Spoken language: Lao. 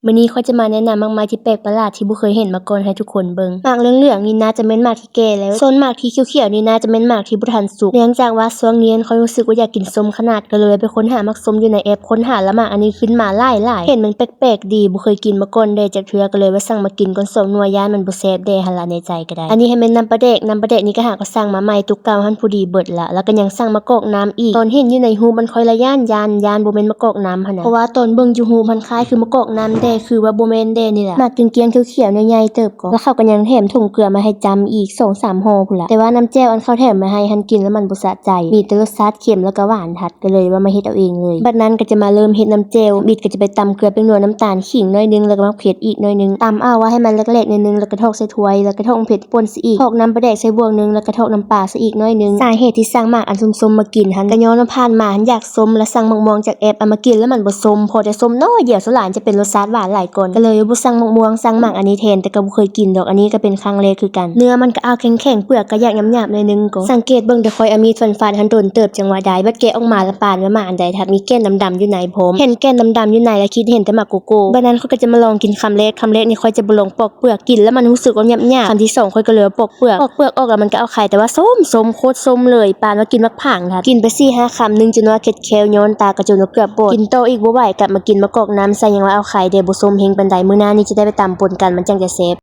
ມື້ນີ້ຂ້ອຍຈະມາແນະນຳໝາກໄມ້ທີ່ແປກປະຫຼາດທີ່ບໍ່ເຄີຍເຫັນມາກ່ອນໃຫ້ທຸກຄົນເບິ່ງ. ໝາກເຫຼືອງໆນີ້ໜ້າຈະແມ່ນໝາກທີ່ແກ່ແລ້ວ, ສ່ວນໝາກທີ່ຂຽວໆນີ້ໜ້າຈະແມ່ນໝາກທີ່ບໍ່ທັນສຸກ. ເນື່ອງຈາກວ່າຊ່ວງນີ້ຂ້ອຍຮູ້ສຶກວ່າຢາກກິນສົ້ມຂະໜາດ, ກໍເລີຍໄປຄົ້ນຫາໝາກສົ້ມຢູ່ໃນແອັບ, ຄົ້ນຫາລະໝາກອັນນີ້ຂຶ້ນມາຫຼາຍໆ, ເຫັນມັນແປກໆດີ, ບໍ່ເຄີຍກິນມາກ່ອນແດ່ຈັກເທື່ອ, ກໍເລີຍວ່າສັ່ງມາກິນກ່ອນສອງໜ່ວຍ, ຢ້ານມັນບໍ່ແຊບແດ່ຫັ້ນລະ ໃນໃຈກໍໄດ້. ອັນນີ້ໃຫ້ແມ່ນນ້ຳປາແດກ, ນ້ຳປາແດກນີ້ກໍຫາກໍສັ່ງມາໃໝ່, ຕຸກເກົ່າຫັ້ນພໍດີເບິດລະ, ແລ້ວກໍຍັງສັ່ງໝາກກອກນ້ຳອີກ. ຕອນເຫັນຢູ່ໃນຮູບມັນ ຂ້ອຍລະຢ້ານ, ຢ້ານ, ຢ້ານບໍ່ແມ່ນໝາກກອກນ້ຳຫັ້ນນະ, ເພາະວ່າຕອນເບິ່ງຢູ່ຮູບຫັ້ນຄ້າຍຄືໝາກກອກນ້ຳແດ່, ຄືວ່າບໍ່ແມ່ນແດ່ນີ້ລະ. ໝາກກຽງໆຂຽວໆໃຫຍ່ໆເຕີບກໍ, ແລ້ວເຂົາກໍຍັງແຖມຖົງເກືອມາໃຫ້ຈ້ຳອີກສອງສາມຫໍ່ພຸ້ນລະ. ແຕ່ວ່ານ້ຳແຈ່ວອັນເຂົາແຖມມາໃຫ້ຫັ້ນ ກິນແລ້ວມັນບໍ່ສະໃຈ, ມີແຕ່ລົດຊາດເຄັມແລ້ວກໍຫວານທັດ, ກໍເລີຍວ່າມາເຮັດເອົາເອງເລີຍ. ບັດນັ້ນກໍຈະມາເລີ່ມເຮັດນ້ຳແຈ່ວ, ບິດກໍຈະໄປຕຳເກືອ ແປ້ງນົວ, ນ້ຳຕານ, ຂີງໜ້ອຍໜຶ່ງ, ແລ້ວກໍໝາກເຜັດອີກໜ້ອຍໜຶ່ງ, ຕຳເອົາວ່າໃຫ້ມັນແຫຼກໆໜ້ອຍໜຶ່ງ, ແລ້ວກໍຖອກໃສ່ຖ້ວຍ, ແລ້ວກໍຖອກເຜັດ ປົ່ນຊະອີກ, ຖອກນ້ຳປາແດກໃສ່ບ່ວງໜຶ່ງ, ແລ້ວກໍຖອກນ້ຳປາຊະອີກໜ້ອຍໜຶ່ງ. ສາເຫດທີ່ສັ່ງໝາກອັນສົ້ມໆມາກິນຫັ້ນ ກໍຍ້ອນວ່າຜ່ານມາຫັ້ນຢາກສົ້ມ ແລ້ວສັ່ງໝາກມ່ວງຈາກແອັບ ເອົາມາກິນແລ້ວມັນບໍ່ສົ້ມ, ພໍແຕ່ສົ້ມໜ້ອຍດຽວ ສ່ວນຫຼາຍຈະເປັນລົດຊາດຫວານຫຼາຍກ່ອນ, ກໍເລີຍບໍ່ສັ່ງໝາກມ່ວງ, ສັ່ງໝາກອັນນີ້ແທນ, ແຕ່ກໍບໍ່ເຄີຍກິນດອກ, ອັນນີ້ກໍເປັນຄັ້ງແລກຄືກັນ. ເນື້ອມັນກໍອ້າວແຂງໆ, ເປືອກກໍຢາກຫຍາບໆໜ້ອຍໜຶ່ງກໍ. ສັງເກດເບິ່ງແຕ່ຂ້ອຍເອົາມີດຟັນໆຫັ້ນດົນເຕີບ ຈັ່ງວ່າໄດ້, ບັດແກະອອກມາລະປານວ່າໝາກອັນໃດ, ທັດມີແກ່ນດຳໆຢູ່ໃນພ້ອມ, ເຫັນແກ່ນດຳໆຢູ່ໃນລະຄິດເຫັນແຕ່ໝາກໂກໂກ້. ບັດນັ້ນຂ້ອຍກໍຈະມາລອງກິນຄຳແລກ, ຄຳແລກນີ້ຂ້ອຍຈະບໍ່ລອງປອກ ເປືອກ, ກິນແລ້ວມັນຮູ້ສຶກວ່າຫຍາບໆ. ຄຳທີສອງຂ້ອຍກໍເລີຍວ່າປອກເປືອກ, ປອກເປືອກອອກແລ້ວມັນກໍເອົາໄຂ່, ແຕ່ວ່າສົ້ມໆ ໂຄດສົ້ມເລີຍ, ປານວ່າກິນໝາກຝາງທັດ. ກິນໄປສີ່ຫ້າຄຳ, ໜຶ່ງຈົນວ່າເຄັດແຂ້ວຍ້ອນຕາກະຈົນວ່າເກືອບບອດ, ກິນຕໍ່ອີກບໍ່ໄຫວ, ກັບມາກິນໝາກກອກນ້ຳຊະ, ຍັງວ່າເອົາໄຂ່ແດ່, ບໍ່ສົ້ມແຮງປານໃດ. ມື້ໜ້ານີ້ຈະໄດ້ໄປຕຳປົນກັນ ມັນຈັ່ງຈະແຊບ.